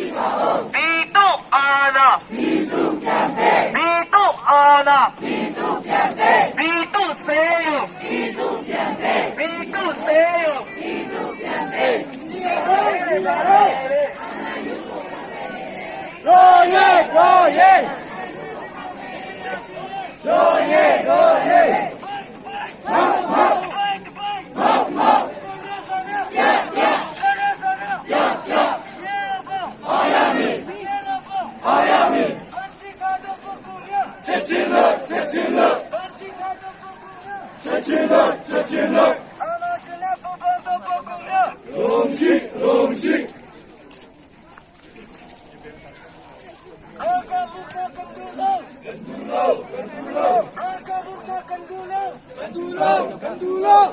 ပြည်သူအာဏာပြည်သူအာဏာပြည်သူစေယပြည်သူစေယ တော်ရဲတော်ရဲတော်ရဲတော်ရဲချက်ချင်းလို့ချက်ချင်းလို့ချက်ချင်းလို့ချက်ချင်းလို့လုံးရှိလုံးရှိ ကန်ဒူလို့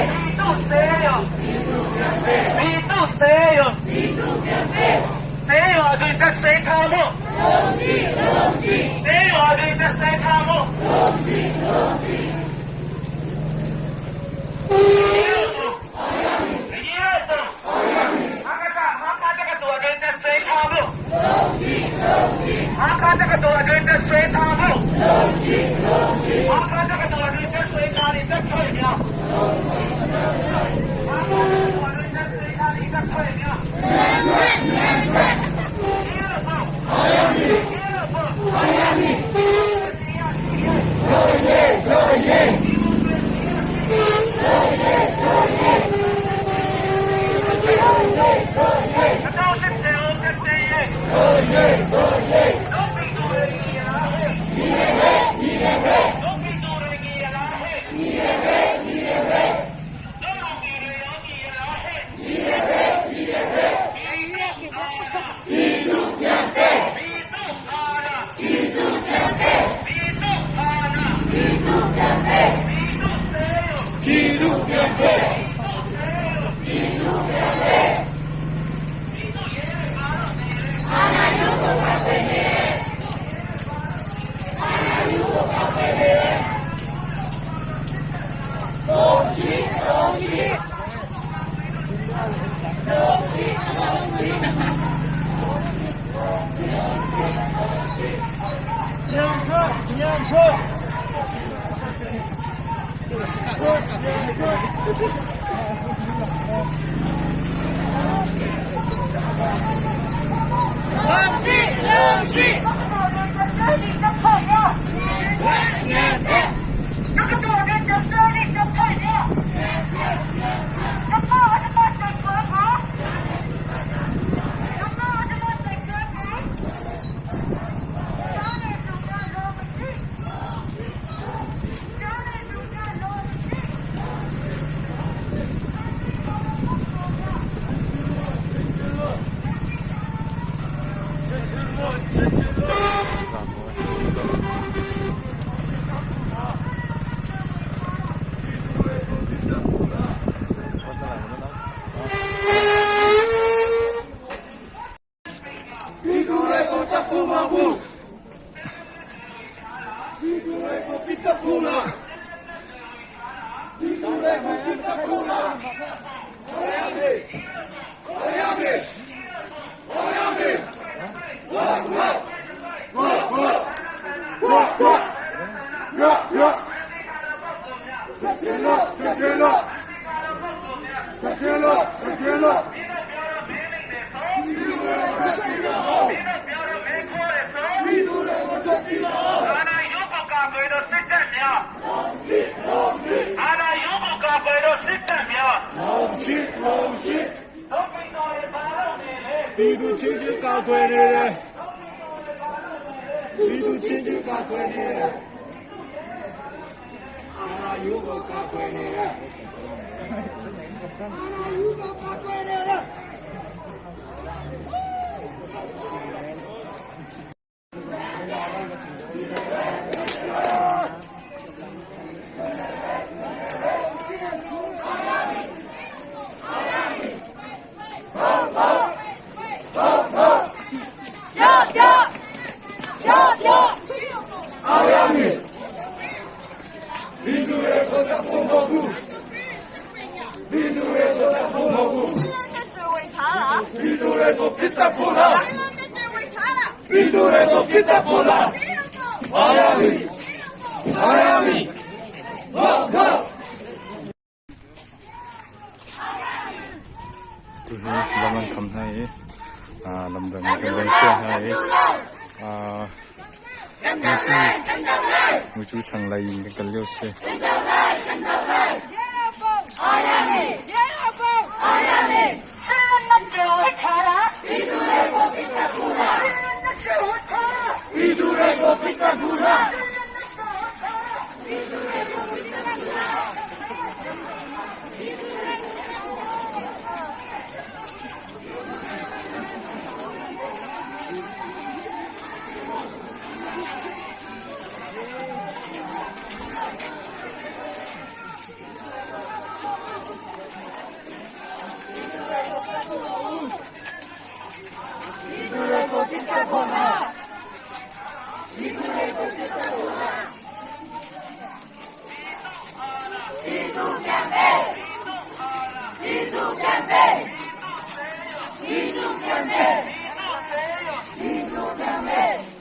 ပြည်သူစေယပြည်သူစေယပြည်သူစေယအတွင်းသက်စေထားမှုလုံးရှိလုံးရှိစေယအတွင်းသက်စေထားမှုလုံးရှိလုံးရှိဟာခါတကတော့အတွင်းသက်ဆွေးထားမှုလုံးရှိလုံးရှိဟာခါတကတော့အတွင်းသက်ဆွေးထားနေသက်ထွက်မြောက် ပြည်သူပြန်ပဲညံထွက်ညံထွက် Thank you. ပြည်သူချင်းချင်းကာကွယ်နေတယ်ပြည်သူချင်းချင်းကာကွယ်နေတယ်အာနာယုကိုကာကွယ်နေတယ်အာနာယုကိုကာကွယ်နေတယ် အောင်ရမည်ပြည်သူတွေကိုတပ်ဖို့မဟုတ်ဘူးပြည်သူတွေကိုတပ်ဖို့မဟုတ်ဘူးပြည်သူတွေကိုပြစ်တက်ဖို့လားပြည်သူတွေကိုပြစ်တက်ဖို့လားအောင်ရမည်အောင်ရမည်ဟုတ်ဟုတ် Tu hi lam an kham hna i lam dang in kan van siah hna i mucu sang lei in kan kal lio a si. ပြည်သူတွေကိုပြစ်တက်ဖို့လား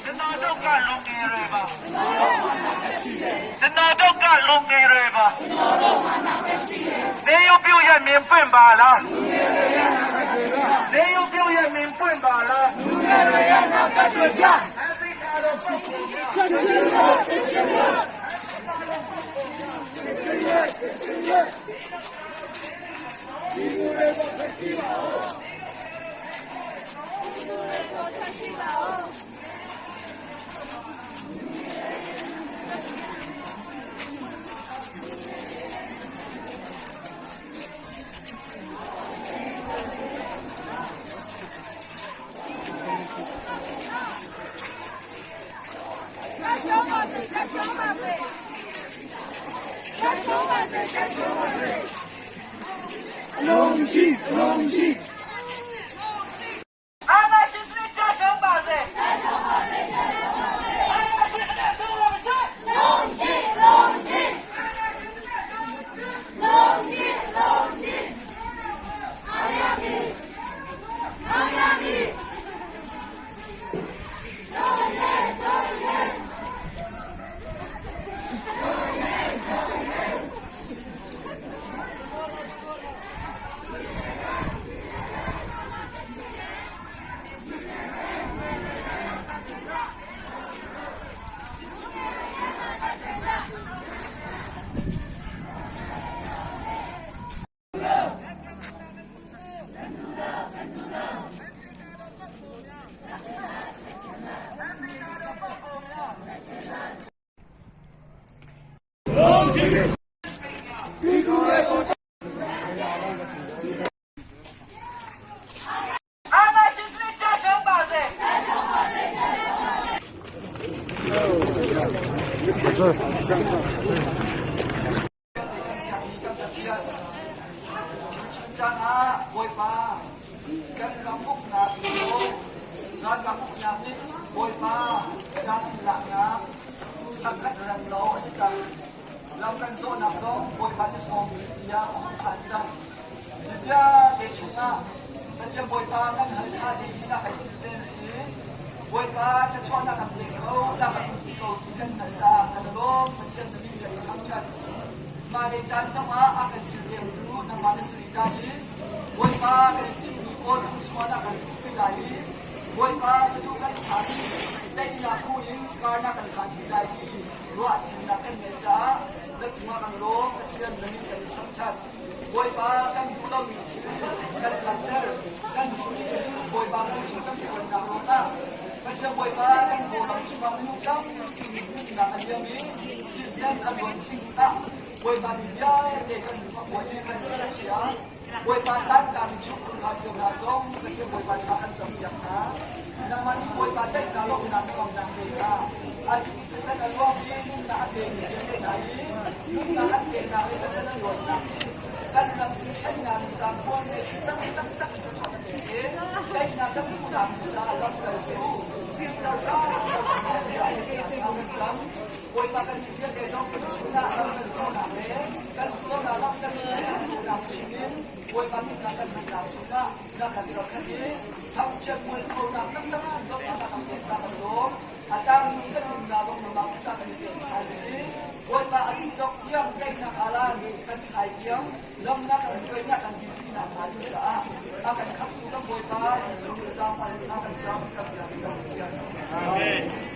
ကျွန်တော်တို့ကလူငယ်တွေပါကျွန်တော်တို့ကလူငယ်တွေပါကျွန်တော်တို့မှာနာပဲရှိတယ်ဇေယျပြုတ်ရမြင်ပွင့်ပါလားလူငယ်တွေရနာပဲဇေယျပြုတ်ရမြင်ပွင့်ပါလား လူငယ်တွေရဲ့နာကတွေပြ အသိထားတော့ပုတ်ကုန် ချက်ချင်းလို့ချက်ချင်းလို့ချက်ချင်းလို့ပြည်သူတွေကိုဖက်ကြည့်ပါဦး လုံးရှိလုံးရှိ 阿拉西斯加强把子，加强把子，阿拉西斯的跟我们去，龙气龙气，龙气龙气，阿亚米，阿亚米。 ပြည်သူတွေကို 阿拉西斯加强把子，加强把子。 Caah Bawipa kan ram uknak cu ralkap uknak nih Bawipa caan in laknak thakhat rem lo a si cang. Lam kan zawhnak zong Bawipa ni sawm tiah a hung phan cang. Hi vialte chungah Pathian Bawipa kan hal ṭha te hi na kan kilven i Bawipa thluachuahnak kan pe kho, na kan umpi ko ti kan hngalh caah kan i lawm. Pathian na min kan in thangṭhat. Mah le caan zongah a kan kilvengtu nangmah na si rih lai i Bawipa kan i timhmi kawl thluachuahnak kan hmuhpi lai i Bawipa saduh kan phan i daihnak hmu in kar na kan hlanpi lai ti ruahchannak kan ngeih caah na cungah kan lawm. Pathian na min kan in thangṭhat. Bawipa kan duh lomi thil kan langhter, kan duhmi thil Bawipa ram chung kan phuannak ruangah Pathian Bawipa kan kawlram chungah minung tampi nih nunnak a liam i thisen a luan tikah Bawipa nih vialte kan bawi kan chia. Bawipa tantak chung hna cio hna zong Pathian Bawipa thla kan campiak hna. Nangmah nih Bawipa daihnak lawmhnak na lawmnak pe hna. A dik thisen a luang i nunnak a pemi vialte hna i nunnak an peknak le thisen a luannak hi kan ram i thlennak in cangpuan le cang taktak in chuak a pek i daihnak kan hmuhnak caah lam kal cu filter ram Bawipa kan nih vialte zong kan chungah lam kan zawhnak le kan tuarnak lam kan hmuhnak chim in Bawipa minnak kan hmannak chungah na kan zohkhenh i thangchiat mualphonak taktak chung zong ah na kan pek kan lawm. A tangmi kan nunnak zong nangmah kut ah kan i pek ṭhan i Bawipa a dih tiang daihnak alan kan thlai tiang lamnak kan hruainak kan dirpinak hnga ding caah a kan khamhtu kan Bawipa Jesuh Khrih zaangfah in thla kan cam kan biak kan Pathian. Amen.